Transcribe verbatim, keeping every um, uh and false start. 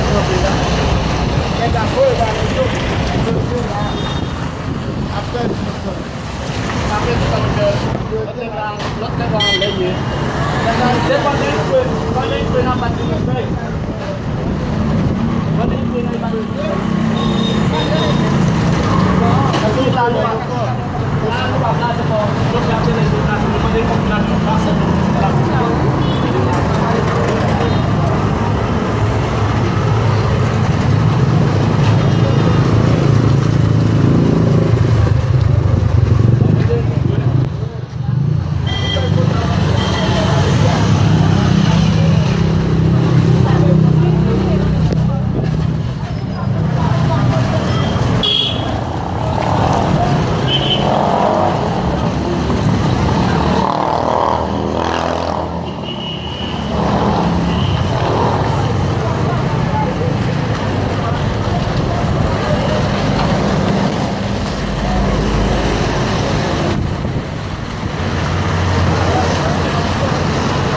Nèg la voye ba nèg yo. Yo te la. Apre, apre, lòt nèg la, lòt nèg la anlè ye. Nèg la, se pandan l kwe, pandan l kwe nan pati l fè.